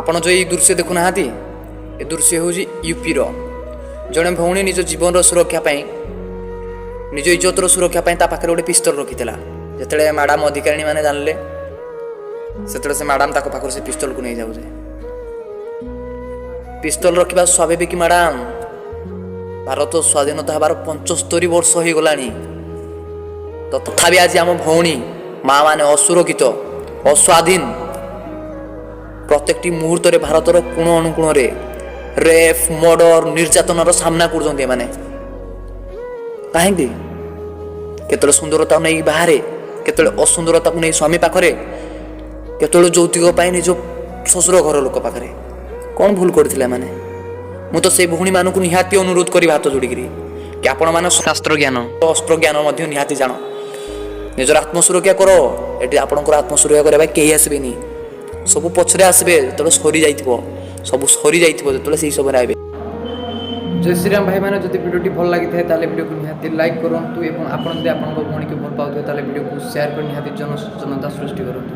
ଆପଣ ଯେଉଁ ଏଇ ଦୃଶ୍ୟ ଦେଖୁନାହାନ୍ତି, ଏ ଦୃଶ୍ୟ ହେଉଛି ୟୁପିର। ଜଣେ ଭଉଣୀ ନିଜ ଜୀବନର ସୁରକ୍ଷା ପାଇଁ, ନିଜ ଇଜ୍ଜତର ସୁରକ୍ଷା ପାଇଁ ତା ପାଖରେ ଗୋଟେ ପିସ୍ତଲ ରଖିଥିଲା। ଯେତେବେଳେ ମ୍ୟାଡ଼ାମ୍ ଅଧିକାରିଣୀ ମାନେ ଜାଣିଲେ, ସେତେବେଳେ ସେ ମ୍ୟାଡ଼ାମ୍ ତାଙ୍କ ପାଖରୁ ସେ ପିସ୍ତଲକୁ ନେଇଯାଉଛି। ପିସ୍ତଲ ରଖିବା ସ୍ୱାଭାବିକ ମ୍ୟାଡ଼ାମ୍। ଭାରତ ସ୍ୱାଧୀନତା ହେବାର 75 ବର୍ଷ ହେଇଗଲାଣି, ତଥାପି ଆଜି ଆମ ଭଉଣୀ ମା ମାନେ ଅସୁରକ୍ଷିତ, ଅସ୍ୱାଧୀନ। ପ୍ରତ୍ୟେକଟି ମୁହୂର୍ତ୍ତରେ ଭାରତର କୋଣ ଅନୁକୋଣରେ ରେପ୍, ମର୍ଡର, ନିର୍ଯାତନାର ସାମ୍ନା କରୁଛନ୍ତି ଏମାନେ। କାହିଁକି? କେତେବେଳେ ସୁନ୍ଦରତା ନେଇ ବାହାରେ, କେତେବେଳେ ଅସୁନ୍ଦରତାକୁ ନେଇ ସ୍ୱାମୀ ପାଖରେ, କେତେବେଳେ ଯୌତୁକ ପାଇଁ ନିଜ ଶ୍ୱଶୁର ଘର ଲୋକ ପାଖରେ। କ'ଣ ଭୁଲ କରିଥିଲେ ଏମାନେ? ମୁଁ ତ ସେଇ ଭଉଣୀମାନଙ୍କୁ ନିହାତି ଅନୁରୋଧ କରିବି ହାତ ଯୋଡ଼ିକିରି କି ଆପଣମାନେ ଶାସ୍ତ୍ର ଜ୍ଞାନ, ଅସ୍ତ୍ର ଜ୍ଞାନ ମଧ୍ୟ ନିହାତି ଜାଣ, ନିଜର ଆତ୍ମସୁରକ୍ଷା କର। ଏଠି ଆପଣଙ୍କର ଆତ୍ମସୁରକ୍ଷା କରିବା ପାଇଁ କେହି ଆସିବେନି। ସବୁ ପଛରେ ଆସିବେ, ଯେତେବେଳେ ସରିଯାଇଥିବ, ସବୁ ସରିଯାଇଥିବ ଯେତେବେଳେ, ସେଇ ସମୟରେ ଆସିବେ। ଜୟ ଶ୍ରୀରାମ ଭାଇମାନେ। ଯଦି ଭିଡ଼ିଓଟି ଭଲ ଲାଗିଥାଏ, ତାହେଲେ ଭିଡ଼ିଓକୁ ନିହାତି ଲାଇକ୍ କରନ୍ତୁ ଏବଂ ଆପଣ ଯଦି ଆପଣଙ୍କ ଭଉଣୀକୁ ଭଲ ପାଉଥିବେ, ତାହେଲେ ଭିଡ଼ିଓକୁ ସେୟାର କରି ନିହାତି ଜନସଚେତନତା ସୃଷ୍ଟି କରନ୍ତୁ।